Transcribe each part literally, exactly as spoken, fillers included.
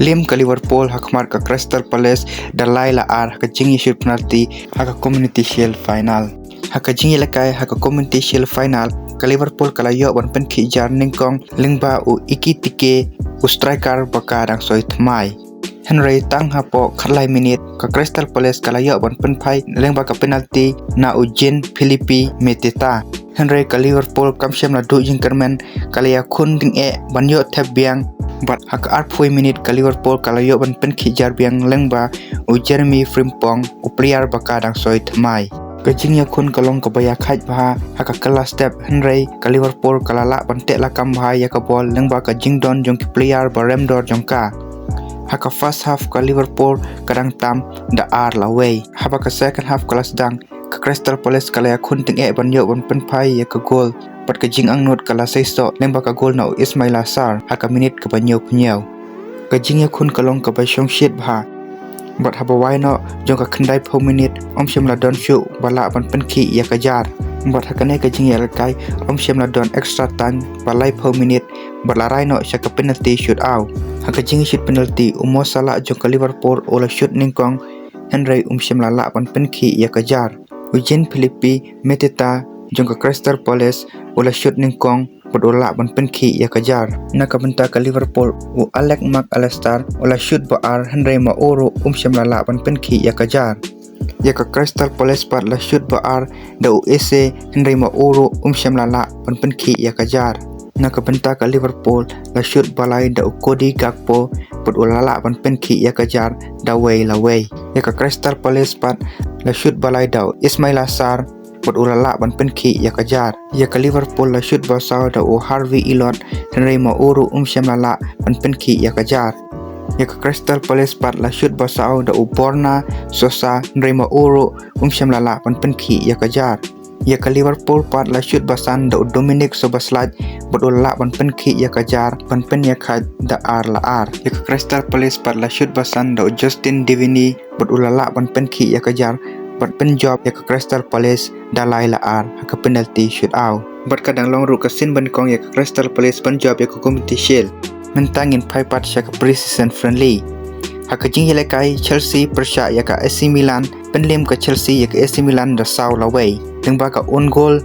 Lim ka Liverpool ha khmat ka Crystal Palace da lai la ar ha ka jingïashut penalty ha ka Community Shield final. Ha ka jingïalehkai ha ka Community Shield final, ka Liverpool ka la ïoh ban pynkhih jar nyngkong lyngba u Ekitike, u striker ba ka dang soi thymmai. Hynrei tang hapoh khatlai minit, ka Crystal Palace ka la ïoh ban pynphai lyngba ka penalty na u Jean-Philippe Mateta. Hynrei ka Liverpool kam shym la duh jingkyrmen, ka la ïakhun tyngeh ban ïoh thep biang. Bad ha ka arphew minit ka Liverpool ka la ïoh ban pynkhih jar biang lyngba u Jeremy Frimpong, u player ba ka dang soi thymmai. Ka jingïakhun ka long kaba ïakhait bha ha ka kylla step, hynrei ka Liverpool ka la lah ban teh lakam bha ïa ka bol lyngba ka jingdon jong ki player ba rem dor jong ka. Ha ka first half ka Liverpool ka dang tam da ar la wei. Haba ka second half ka la sdang, ka Crystal Palace ka la ïakhun tyngeh ban ïoh ban pynphai ïa ka gol. Bad ka jingangnud ka la seisoh lyngba ka gol na u Ismaila Sarr ha ka minit kaba hynñiewphew hynñiew. Ka jingïakhun ka long kaba shongshit bha. Bad haba wai noh jong ka khyndaiphew minit, ym shym la don shuh ba lah ban pynkhih ïa ka jar. Bad ha kane ka jingïalehkai, ym shym la don extra time ba laiphew minit, bad la rai noh sha ka penalty shootout. Ha ka jingïashut penalty, u Mo Salah jong ka Liverpool u la shut nyngkong, hynrei um shym la lah ban pynkhih ïa ka jar. U Jean-Philippe Mateta jong ka Crystal Palace u la shut nyngkong bad u la lah ban pynkhih ïa ka jar. Na ka bynta ka Liverpool, u Alec Mac Allister u la shut ba ar, hynrei ma u ruh um shym la lah ban pynkhih ïa ka jar. Ïa ka Crystal Palace pat la shut ba ar da u Eze, hynrei ma u ruh um shym la lah ban pynkhih ïa ka jar. Na ka bynta ka Liverpool la shut ba lai da u Cody Gakpo, bad u la lah ban pynkhih ïa ka jar da wei la wei. Ïa ka Crystal Palace pat la shut ba lai da u Ismaila Sarr, bad u la lah ban pynkhih ïa ka jar. Ïa ka Liverpool la shut ba saw da u Harvey Elliott, hynrei ma u ruh um shym la lah ban pynkhih ïa ka jar. Ïa ka Crystal Palace pat la shut ba saw da u Borna Sosa, hynrei ma u ruh um shym la lah ban pynkhih ïa ka jar. Ïa ka Liverpool pat la shut ba san da u Dominik Szoboszlai, bad u la lah ban pynkhih ïa ka jar ban pynïakhait da ar la ar. Ïa ka Crystal Palace pat la shut ba san da u Justin Deviney, bad u la lah ban pynkhih ïa ka jar bad pynjop ïa ka Crystal Palace da lai la ar ha ka penalty shootout. Bad ka dang long ruh ka sien banyngkong ïa ka Crystal Palace pynjop ïa ka Community Shield. Mynta ngin phai pat sha ka pre-season friendly. Ha ka jingïalehkai Chelsea pyrshah ïa ka A C Milan, pynliem ka Chelsea ïa ka A C Milan da saw la wei. Lyngba ka own goal,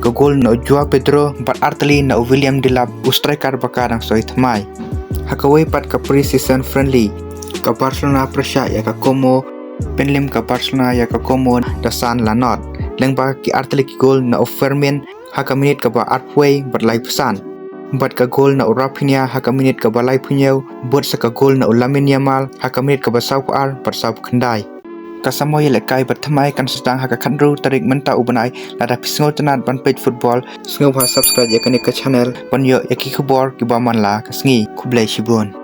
ka goal na u Joao Pedro bad artylli na u William Delap, u striker ba ka dang soi thymmai. Ha kawei pat ka pre-season friendly, ka Barcelona pyrshah ïa ka Como, pynliem ka Barcelona ïa ka Como da san la not. Lyngba ki artylli ki goal na u Fermin ha ka minit kaba arphew wei bad laiphew san. Bad ka goal na u Raphinha ha ka minit kaba laiphew hynñiew, bad sa ka goal na u Lamine Yamal ha ka minit kaba sawphew ar bad sawphew khyndai. Ka samoi ïalehkai ba thymmai kan sdang ha ka khathynriew tarik mynta u bnai. Lada phi sngewtynnat ban peit football, sngewbha subscribe ïa kane ka channel ban ïoh ïa ki khubor kiba man la ka sngi. Khublei shibun.